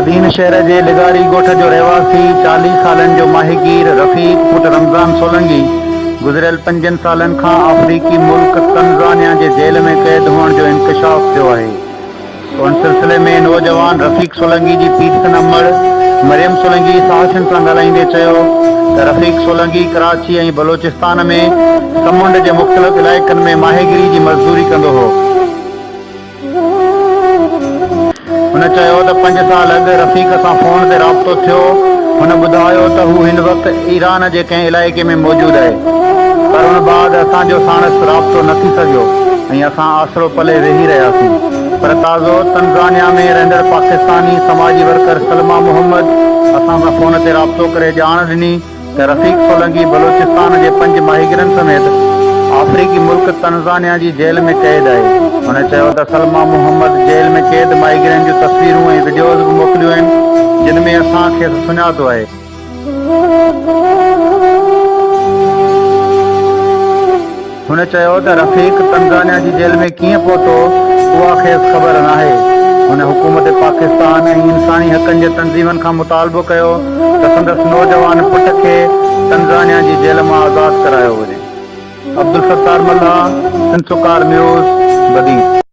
بدين شهر جي لغاري ڳوٺ جو رهواسي 40 سالن جو ماهيگير رفيق پٽ رمضان سولنگي گذريل پنجن سالن کان آفريقي ملڪ تنزانيا جي جيل ۾ قيد هئڻ جو انڪشاف ٿيو آهي. ان سلسلي ۾ نوجوان رفيق سولنگي جي پيرسن امڙ مريم سولنگي صحافين سان ڳالهائيندي چيو ته رفيق سولنگي ڪراچي ۽ بلوچستان ۾ سمنڊ جي مختلف علائقن ۾ ماهيگيري جي مزدوري ڪندو هو. هن چيو ته پنج سال اڳ رفيق سان فون تي رابطو ٿيو، هن ٻڌايو ته هو هن وقت ايران جي ڪنهن علائقي ۾ موجود آهي پر ان بعد اسان جو ساڻس رابطو نه ٿي سگهيو ۽ اسان آسرو پلي ويهي رهياسين پر تازو تنزانيا ۾ رهندڙ پاڪستاني سماجي ورڪر سلميٰ محمد اسان سان فون تي رابطو ڪري ڄاڻ ڏني ته رفيق سولنگي بلوچستان جي پنج ماهيگيرن سميت آفريقي ملڪ تنزانيا جي جيل ۾ قيد آهي. هن چيو ته سلميٰ محمد جيل ۾ قيد ماهيگيرن جون تصويرون ۽ وڊيوز به موڪليون آهن جن ۾ اسان کيس سڃاتو آهي. هن چيو ته رفيق تنزانيا جي جيل ۾ ڪيئن پهتو اها کيس خبر ناهي. هن حڪومت پاڪستان ۽ انساني حقن جي تنظيمن کان مطالبو ڪيو ته سندس نوجوان پٽ کي تنزانيا جي جيل مان آزاد ڪرايو وڃي. عبدالستار ملاح، سنڌسڪار نيوز، بدين.